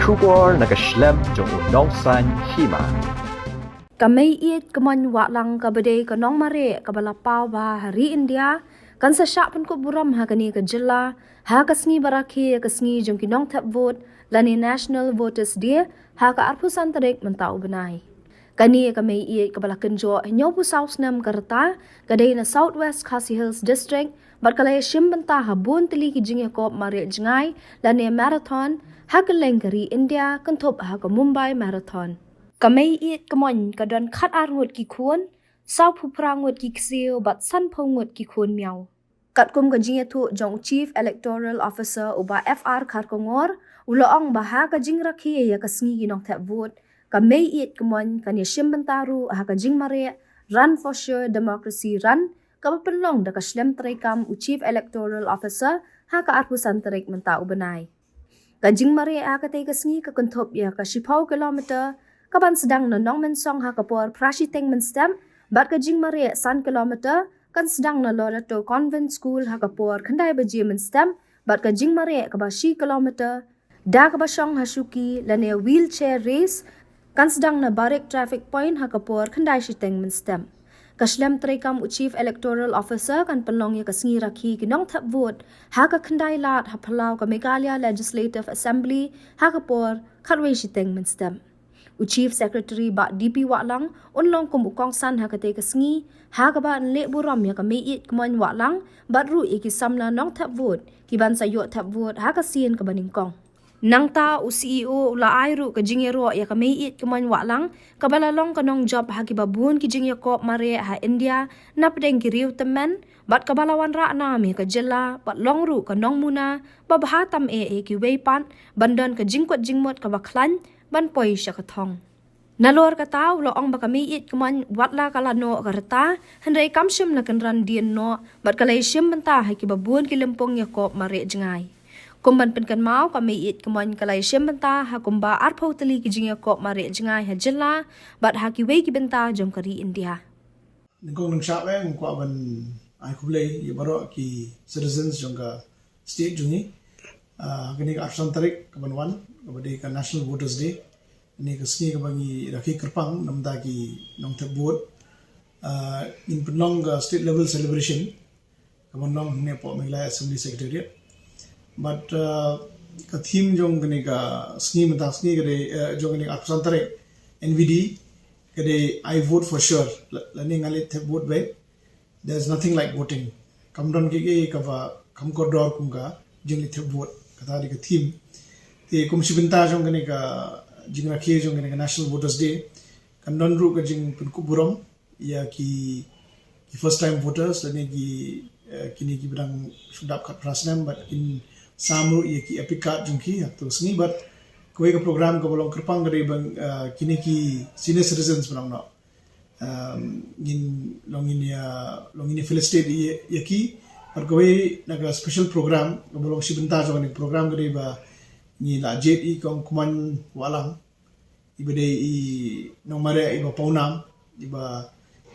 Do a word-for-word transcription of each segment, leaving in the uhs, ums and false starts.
Khubor na ka shlem jong u nongsan hima. Ka Mei Ïeit Kmoin Wahlang kaba dei ka nongmareh kaba la paw bha ha ri India kan sa shah pynkup burom ha kane ka jylla ha ka sngi ba rakhe ïa ka sngi jong ki nongthep vote lane National Voters Day ha ka arphew san tarik mynta u bnai. Kane ka mei ïeit kaba la kynjoh hynñiewphew saw snem ka rta ka dei na South West Khasi Hills District bad ka la ïashim bynta ha bun tylli ki jingïakop mareh jngai lane marathon ha kylleng ka ri India kynthup ha ka Mumbai Marathon. Ka mei ïeit kmoin ka don khatar ngut ki khun, sawphew phra ngut ki ksiew bad sanphew ngut ki khun miaw. Katkum ka jingïathuh jong u Chief Electoral Officer u Bah F R Kharkongor, u la ong ba ha ka jingrakhe ïa ka sngi ki nongthep vote, ka mei ïeit kmoin kan ïashim bynta ruh ha ka jingmareh Run for Sure Democracy Run kaba pynlong da ka shlem treikam u Chief Electoral Officer ha ka arphew san tarik mynta u bnai. Ka jingmareh ha katei ka sngi ka kynthup ïa ka shiphew kilometer kaban sdang na Nongmynsong ha ka por phra shiteng mynstep bad ka jingmareh san kilometer kan sdang na Loreto Convent School ha ka por khyndai baje mynstep bad ka jingmareh kaba shi kilometer da kaba shong ha shuki lane wheelchair race kan sdang na Barik Traffic Point ha ka por khyndai shiteng mynstep. Ka shlem treikam u Chief Electoral Officer kan pynlong ïa ka sngi rakhe ki nongthep vote ha ka khyndai lad ha phyllaw ka Meghalaya Legislative Assembly ha ka por khatwei shiteng mynstep. U Chief Secretary Bah D P Wahlang un long kum u kongsan ha katei ka sngi ha kaba yn leh burom ïa ka mei ïeit kmoin Wahlang bad ruh ïa ki samla nongthep vote kiban sa ïoh thep vote ha ka sien kaba nyngkong. Nangta u C E O u la ai ruh ka jingïaroh ïa ka mei ïeit kmoin Wahlang kaba la long ka nongjop ha kiba bun ki jingïakop mareh ha India napdeng ki riew tymmen bad kaba la wanrah nam ïa ka jylla bad long ruh ka nongmuna babha tam eh ïa kiwei pat ban don ka jingkut jingmut kaba khlaiñ ban poi sha ka thong. Nalor kata u la ong ba ka mei ïeit kmoin watla ka la noh ka rta hynrei kam shym la kynran dien noh bad ka la ïashim bynta ha kiba bun ki lympung ïakop mareh jngai. Kum ban pynkynmaw, ka mei ïeit kmoin ka la ïashim bynta ha kumba arphew tylli ki jingïakop mareh jngai ha jylla bad ha kiwei ki bynta jong ka ri India. Nyngkong nyngshah eh nga kwah ban ai khublei ïa baroh ki citizens jong ka state jong ngi. Ah, kane ka arphew san tarik kaban wan kaba dei ka National Voters Day. Kane ka sngi kaba ngi rakhe kyrpang namar ki nongthep vote. Ah, ngin pynlong ka state level celebration kaban long hangne hapoh Meghalaya Assembly Secretariat. But, uh, ka theme jong kane ka sngi mynta sngi ka dei, uh, jong kane ka arphew san tarik N V D ka dei I vote for sure. La, lane nga leit thep vote beit. There's nothing like voting. Kam don kiei kiei kaba kham kordor kum ka jingleit thep vote. Kata dei ka theme. Te kum shi bynta jong kane ka jingrakhe jong kane ka National Voters Day kan don ruh ka jingpynkup burom ïa ki, ki first time voters lane ki, eh, kine kiba dang shu dap khatphra snem bad kin sam ruh ïa ki EPIC card jong ki ha kato ka sngi bad kawei ka program kaba long kyrpang ka dei ba, eh, kine ki senior citizens ba nang noh. Um, ngin long ngin ïa, long ngin ïa felicitate ïa, ïa ki bad kawei na ka special program kaba long shi bynta jong kane ka program ka dei ba ngi la jied ïa i kong Kmoin Wahlang iba dei i nongmareh iba pawnam, iba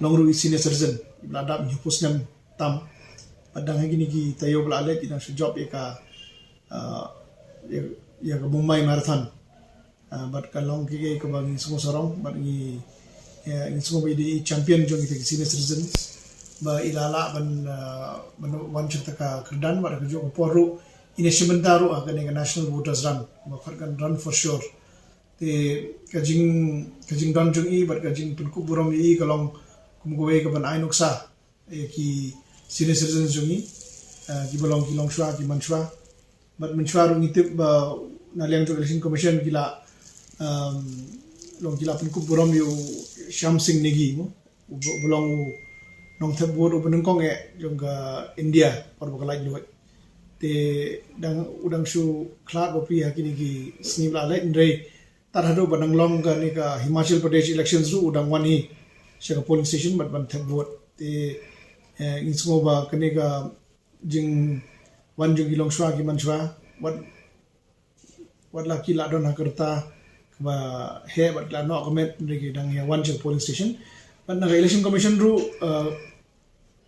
long ruh i senior citizen, iba la dap hynñiewphew snem tam. Bad dang ha kine ki taïew ba la leit i dang shu jop ïa ka, ah, ïa, ïa ka Mumbai Marathon. Ah, bad ka long kiei kiei kaba ngi sngewsarong bad ngi, eh, ngi sngew ba i dei i champion jong kita ki senior citizens ba i la lah ban, ah, ban wan sha kata ka kyrdan bad ha kajuh ka por ruh in ïashim bynta ruh ha kane ka National Voters Run ba khot kan Run for Sure. Te ka jing, ka jingdon jong i bad ka jingpynkup burom ïa i ka long kum kawei kaban ai nuksa ïa ki senior citizens jong i, eh, kiba long ki longshuwa ki manshuwa. Bad mynshuwa ruh ngi tip ba na liang jong Election Commission ki la, um, long ki la pynkup burom ïa u Shyam Singh Negi mo. Uba, uba long u nongthep vote uba nyngkong eh jong ka India por ba ka laitluid. Te dang, u dang shu khlad bapli ha kine ki sngi ba la leit hynrei tad haduh ba dang long kane ka Himachal Pradesh elections ruh u dang wan hi sha ka polling station bad ban thep vote. Te, eh, ngi sngew ba kane ka jingwan jong ki longshuwa ki manshuwa wat, wat la ki la don ha ka rta kaba heh bad ki la noh ka met hynrei ki dang ïa wan sha ka polling station. Bad na ka Election Commission ruh, eh,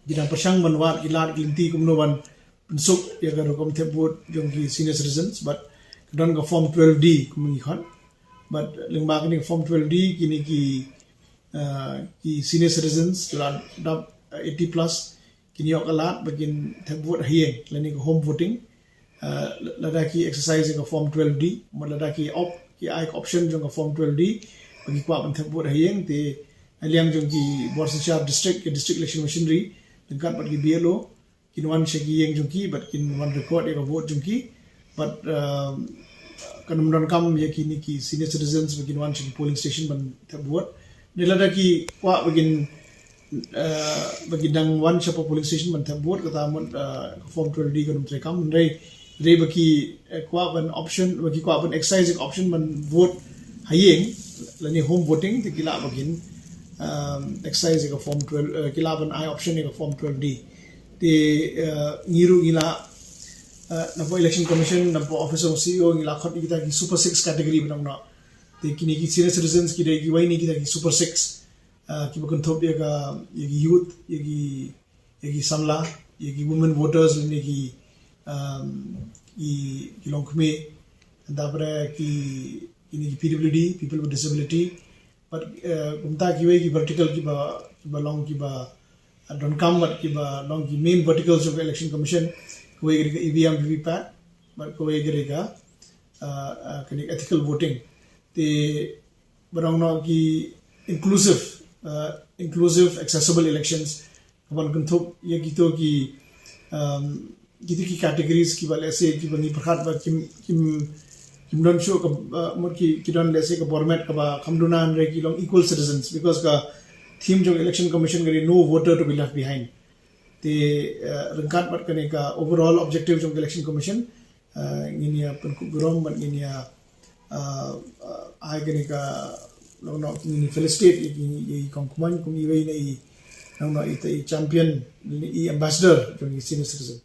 ki dang pyrshang ban wad ki lad ki lynti kumno ban pynsuk ïa ka rukom thep vote jong ki senior citizens bad don ka form twelve D kum ngi khot. But lyngba kane ka form twelve D kine ki uh, ki senior citizens ki la dap eighty plus kin ïoh ka lad ba kin thep vote ha ïing lane ka home voting. Uh, lada ki exercise ka form twelve D, mut lada ki opt, ki ai ka option jong ka form twelve D ba ki kwah ban thep vote ha ïing, te na liang jong ki bor synshar district, ki district election machinery ryngkat bad ki B L O kin wan sha ki ïing jong ki bad kin wan record ïa ka vote jong ki. Bad um, kan ym donkam ïa kine ki senior citizens ba kin wan sha ki polling station ban thep vote. Ne lada ki kwah ba kin uh, ba kin dang wan sha polling station ban thep vote, kata mut uh, ka form twelve D kan ym treikam. Hynrei, hynrei ba ki uh, kwah ban option, ba ki kwah ban exercise option ban vote ha ïing lane home voting, te ki lah ba kin um, exercise ka form twelve, uh, ki lah ban ai option ka form twelve D. Te uh, ngi ruh ngi la uh, na po election commission, na po office of C E O ngi la khot kita ki super six category ba nang na. Te kine ki senior citizens ki dei ki wei ne kita ki super six, uh, ki ba kynthup ïa ka, ïa ki youth, ïa ki, ïa ki samla, ïa ki women voters, ïa ki um, ki, ki longkmie, tapore ki, kine ki P W D, people with disability. But uh, kumta ki wei ki vertical ki ba, ki ba long ki ba uh, donkam bad ki ba long ki main verticals of election commission, ka wei ka dei ka E V M V V pat bad ka wei ka dei ka uh, uh, ka dei ethical voting. Te ba long noh ki inclusive, uh, inclusive accessible elections, ka ban kynthup ïa kito ki um, kito ki categories ki ba lehse ki ba ngi pyrkhat ba kim, kim, kim don shuh ka uh, mut ki, ki don lehse ka bor met ka ba kham duna, hynrei ki long equal citizens, because ka theme jong election commission ka dei no voter to be left behind. Te uh, ryngkat bad kane ka overall objective jong election commission, uh, ngin ïa pynkup burom bad ngin ïa uh, uh, ai kane ka long noh ngin ïa felicitate ïa ki, ïa ki kong kmen kum iwei na i long noh i, i champion, i ambassador jong ki senior citizen.